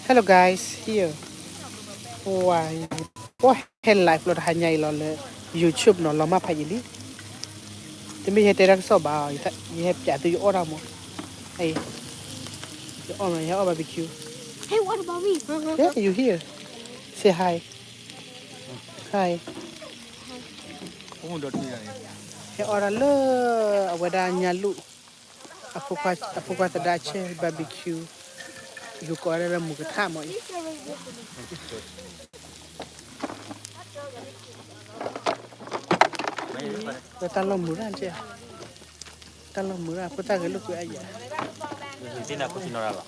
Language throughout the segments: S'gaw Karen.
Hello guys, here. ပှၤ ပှၤဟဲ live လီၤတဟါညါအံၤလီၤလၢ YouTube နီၤ လီၤမၢ်ဖးယံာ်လံ. တမ့ၢ်ယဟဲတဲတၢ်ကစီၣ်ဘၣ်, ယဟဲပျးသုယအီၣ်တၢ်မး. ယအီၣ်မး ယဟဲအီၣ် barbecue. Hey, what about me? Yeah, you here. Say hi. Hi. ဟဲအီၣ်တၢ်လၢ အဝဲဒၣ်ညါလူၢ် အဖိခွါသဒါဆဲ barbecue, ယကိးဒၣ်လၢမူကထၣ်မးအံၤ, ဝဲတၢ်လီၢ်မုာ်ဒၣ်, တၢ်လီၢ်မုာ်ဒၣ် ဖိသၣ်ဂဲၤလိာ်ကွဲအယၤ, သ့ၣ်နၤဖိဆံနီၤရၣ်လီ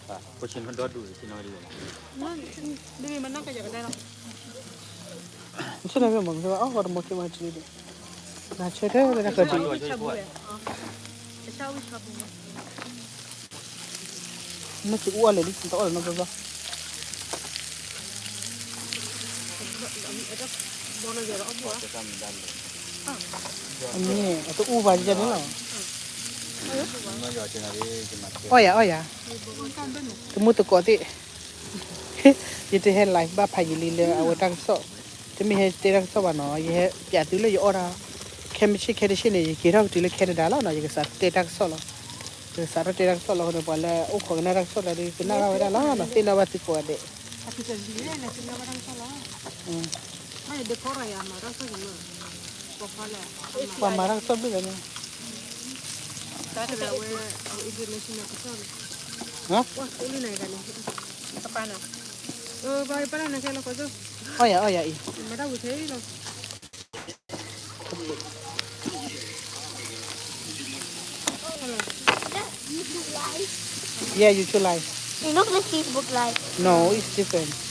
ၤ, ဖိဆံနီၤဒီဒူၣ်ဆံနီၤဒ် ဆ့ၣ်နီၤမ့ၢ်မ့ၢ်အီၣ်ဃီတမီၤက့ၤမၤတလံဒီး, နဆၢထၢၣ်လၢတၢ်ဃၢၤဒံး, နက့ၤအူအီၣ်လဲၤလံ နတအီၣ်လၢၤနီတဘျီဘျီ, အမ့ၢ် အတအူဘၣ်ယဲန့ၣ်လီၤ, အီၣ်ယၤအီၣ်ယၤ, တမူသကိးသ့ၣ် ယတဟဲ live ဘၣ်ဖးယံာ်လံလၢအဝဲတၢ်ကစီၣ်, တမ့ၢ်ဟဲတဲတၢ်ကစီၣ်ဘၣ်နီၤ, ယဟဲပျးသုလၢယအီၣ်တၢ်, ခဲမုၢ်ဆ့ၣ်ခဲတဆ့ၣ်န့ၣ် ယက့ၤထီၣ်ကတုၤလၢ Canada လီၤနီၤ, ယကစးထီၣ်တဲတၢ်ကစီၣ်လီၤ, ယကစးထီၣ်တဲတၢ်ကစီၣ်လီၤအဃိန့ၣ် ပှၤလၢအိၣ်ခိးကနၣ်တၢ်ကစီၣ်လၢဒ် ကနၣ်ဘၣ်ဝဲဒၣ်လီၤနီၤ, သ့ၣ်နီၣ်ဘၣ်သုကိးဂၤဒဲး, ပှၤမၤတၢ်ကစီၣ်ဘျုးလီၤန့ၣ်, အီၣ်ယၤအီၣ်ယၤအံၤ, Yeah, YouTube live. It's not like Facebook live. No, it's different.